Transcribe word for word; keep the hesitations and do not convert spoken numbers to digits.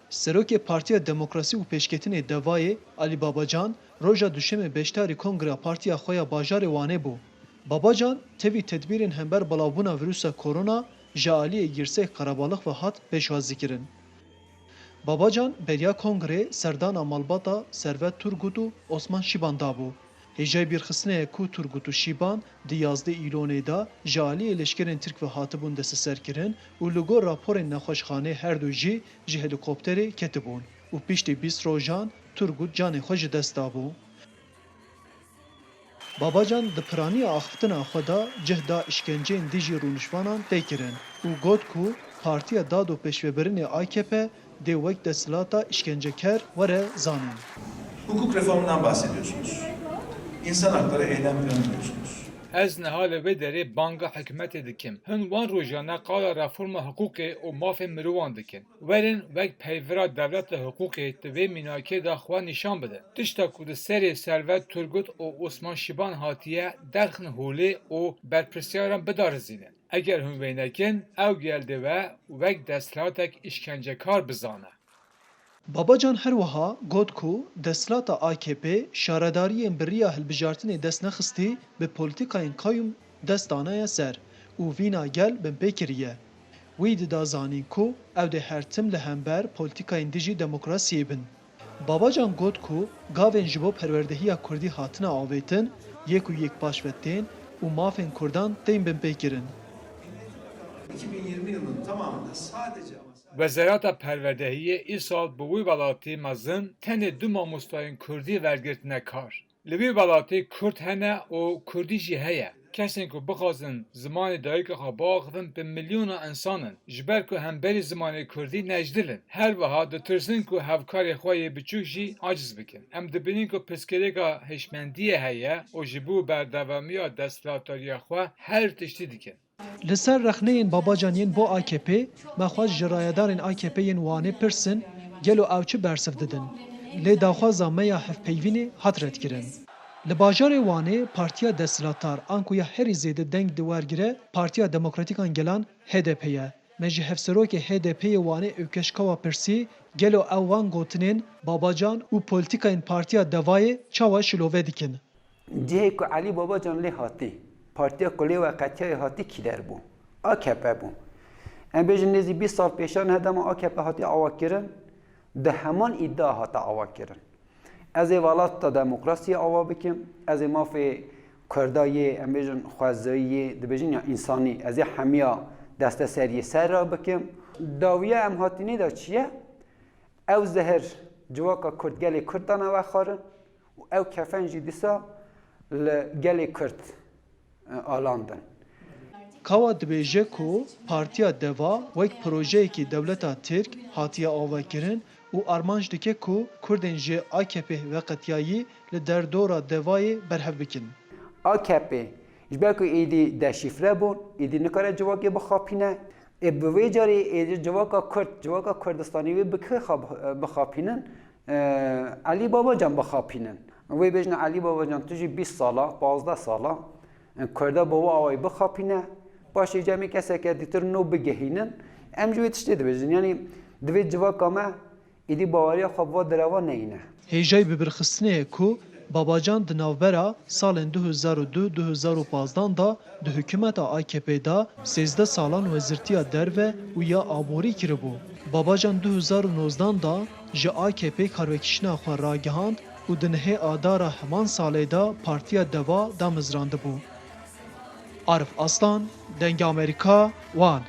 Serokê Partiya Demokrasî û Pêşketinê DEVAyê Alî Babacan roja Duşemê beşdarî kongreya partiya xwe ya bajarê Wanê bû. Babacan tevî tedbîrên hember belavbûna vîrusa korona ji aliyê Girseyê Qerebalix ve hat pêşwazîkirin. Babacan beriya kongreyê serdana malbata Servet Turgut û Osman Şîban dabû. Hêjayî bîrxistinê ye ku Turgut û Şîban di yazdeh Îlonê de ji aliyê leşkerên Tirk ve hatibûn desteserkirin û li gor raporên nexweşxanê her du jî ji helîkopterê ketibûn û piştî bîst rojan Turgut canê xwe ji dest dabû. Babacan di piraniya axiftina xwe de cih da îşkenceyên dijî rûniştvanan tê kirin û got ku Partiya Dad û Pêşvebirinê A K P dê wek desthilata îşkenceker were zanîn. Hukuk reformundan bahsediyorsunuz. İnsan hakları eylem planı diyorsunuz. Ez niha li vê derê banga hikûmetê dikim. Hin wan rojane qala reforma hiqûqê û mafên mirovan dikin. Werin wek peywira dewleta hiqûqê di vê mînakê de xwe nîşan bidin. Tişta ku di serê Servet Turgut û Osman Şiban hatiye derxin holê û berpirsiyaran bidarizînin. Eger hûn vê nekin, ew gel dê we wek desthilatek îşkencekar bizane. Babacan her wiha got ku desthilata A K P şaredariyên bi riya hilbijartinê dest nexistî, bi polîtîkayên qayûm dest danaye ser û vîna gel binpê kiriye. Wî dida zanîn ku ew dê her tim li hember polîtîkayên dijî demokrasiyê bin. Babacan got ku gavên ji bo perwerdehiya kurdî hatine avêtin, yek û yek paş ve tên û mafên kurdan tên binpêkirin. iki bin yirmi yılının tamamında sadece ama sadece Wezareta Perwerdehiyê îsal bi wî welatî mezin tenê du mamostayên kurdî wergirtine kar. Li wî welatî kurd hene û kurdî jî heye. Kesên ku bixwazin zimanê dayika xwe biaxivin bi milyona însan in, ji ber ku hemberî zimanê kurdî nejdil in. Her wiha ditirsin ku hevkarê xwe yê biçûk jî aciz bikin. Em dibînin ku pirsgirêka hişmendiyê heye û ji bo berdewamiya desthilatdariya xwe her tiştî dikin. Li ser rexneyên Babacan yên bo A K P, me xwest ji rayedarên A K P yên Wanê pirsin, gelo ew çi bersiv didin? Lê daxwaza me ya hevpeyvînê hat redkirin. Li bajarê Wanê partiya desthilatdar anku ya herî zêde deng diwergire Partiya Demokratîk a Gelan, H D P ye. Me ji hevserokê H D P'yê Wanê Ökeş Kawa pirsî, gelo ew van gotinên Babacan û polîtîkayên Partiya Devayê çawa şilove dikin? Cihê ku Elî Babacan lê hatî, partiya ku lê weqetiyayê hatî kîder bû? A K P bû. Em bêjin nêzî bîst sal pêşan he dema A K P hatî avakirin, di heman îdia hate avakirin. Ez ê welata demokrasiyê ava bikim, ez ê mafê Kurda yê, em bêjin xwezayî yê, dibêjin ya însanî, ez ê hemiya desteseriyê ser re bikim. Dawiya em hatînê de çi ye? Ew zehir civaka Kurd, gelê Kurd dane vexwarin û ew kefen jî dîsa li gelê Kurd, e, alandin. Kawa dibêje ku Partiya Deva wek projeyekî dewleta Tirk hatiye avakirin û armanc dike ku Kurdên ji A K P veqetiyayî li derdora Devayê berhev bikin. A K P ji ber ku êdî deşîfre bûn, êdî nikare civakê bixapîne. Ê bi vê carê êdî civaka Kurd, civaka Kurdistanê wê bi kê xab-, bixapînin? E, Elî Babacan bixapînin. Wê bêjin Elî Babacan tu jî bîst sala, pazdeh sala, e, Kurda bi wî awayî bixapîne. Paşê cemê keseke dîtir nû bigihînin. Em ji wê tiştê dibêjin. Yanî divê civaka me êdî baweriya xwe bi va direva neyîne. Hêjayî bibirxistinê ye ku Babacan di navbera salên du hezar û du du hezar û pazdan de di hikûmeta A K P de sêzdeh salan wezîrtiya derve û ya aborî kiribû. Babacan du hezar û nozdan de ji A K P karvekişîna xwe ragihand û di nehê adara heman salê de Partiya Deva damezrandibû. Arif Aslan, Dengê Amerîka, Wan.